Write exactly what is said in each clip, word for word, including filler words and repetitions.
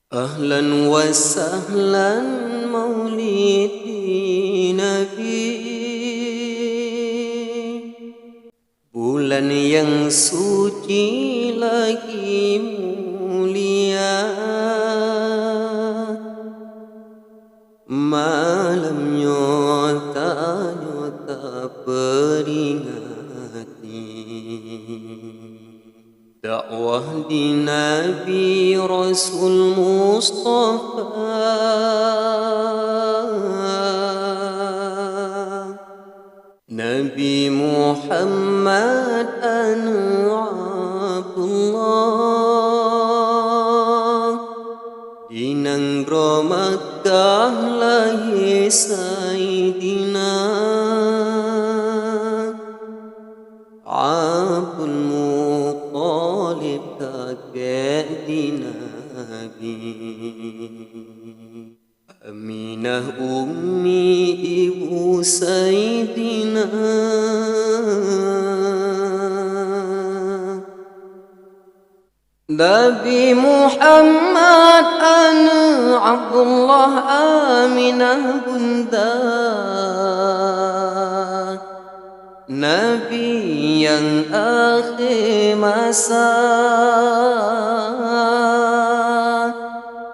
Ahlan wa sahlan Maulidin Nabi. Bulan nyang suci lagi mulia, malam nyoe tanyoe taperingati. Dakwah di Nabi Rasul Mustafa, Nabi Muhammad aneuëk Abdullah. Di nanggroe Makkah lahé Saidina Abdul Muttalib, kakek di Nabi. Aminah ummi ibu Saidina. Nabi Muhammad aneuëk Abdullah, Aminah bunda. Nabi nyang akhé masa,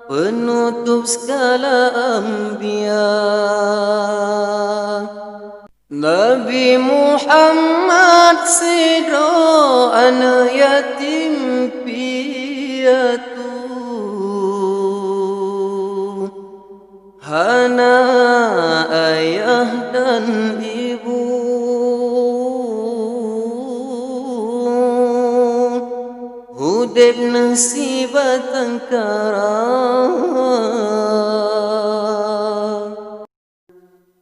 peunutôb seugala anbiya. Nabi Muhammad sidroe aneuëk yatim piatu, hana ayah dan ibu, udeb neusibatang kara.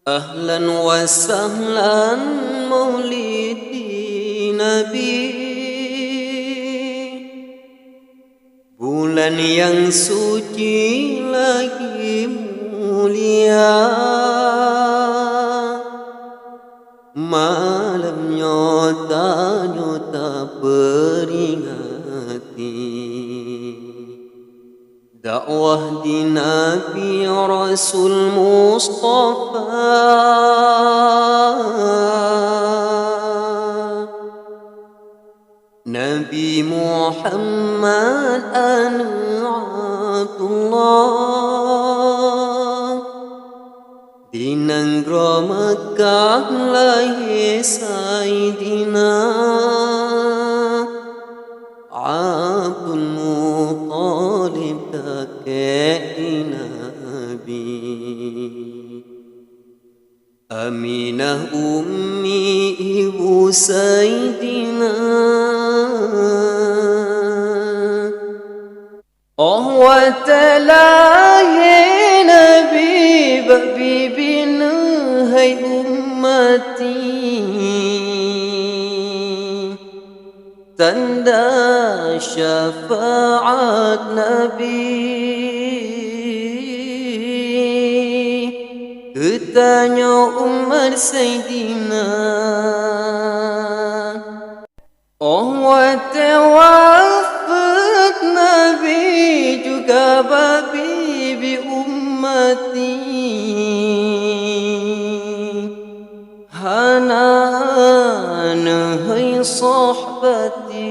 Ahlan wa sahlan Maulidin Nabi. Bulan nyang suci lagi mulia, malam nyoe tanyoe taperingati. Dakwah di Nabi Rasul Mustafa, Nabi Muhammad aneuëk Abdullah. Di nanggroe Makkah lahé Saidina Abdul Muttalib, kakek di Nabi. Aminah ummi ibu Saidina. Oh watée lahé Nabi bak bibi neuh hai umati, tanda syafaat Nabi keu tanyoe umat Saidina. Oh watée wafeuet Nabi juga bak bibi umati, hana neuhai sohbati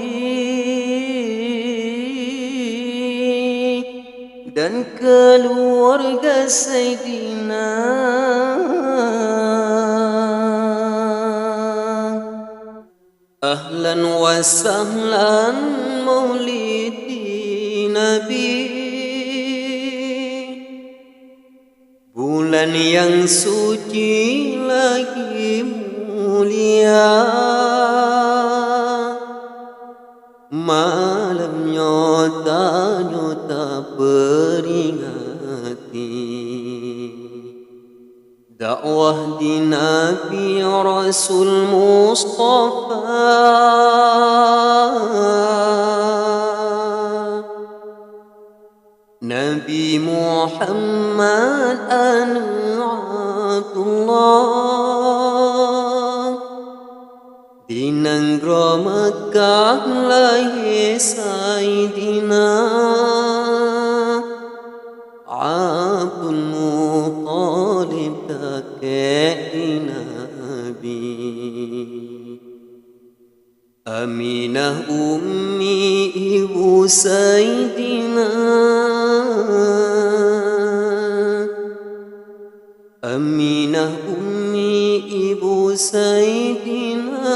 dan keuluwarga Saidina. Ahlan wa sahlan Maulidin Nabi. Bulan nyang suci lagi mulia, malam nyoe tanyoe taperingati. Dakwah di Nabi Rasul Mustafa, Nabi Muhammad aneuëk Abdullah. Di nanggroe Makkah lahé Saidina Nabi. Aminah ummi ibu Sayyidina. Aminah ummi ibu Sayyidina.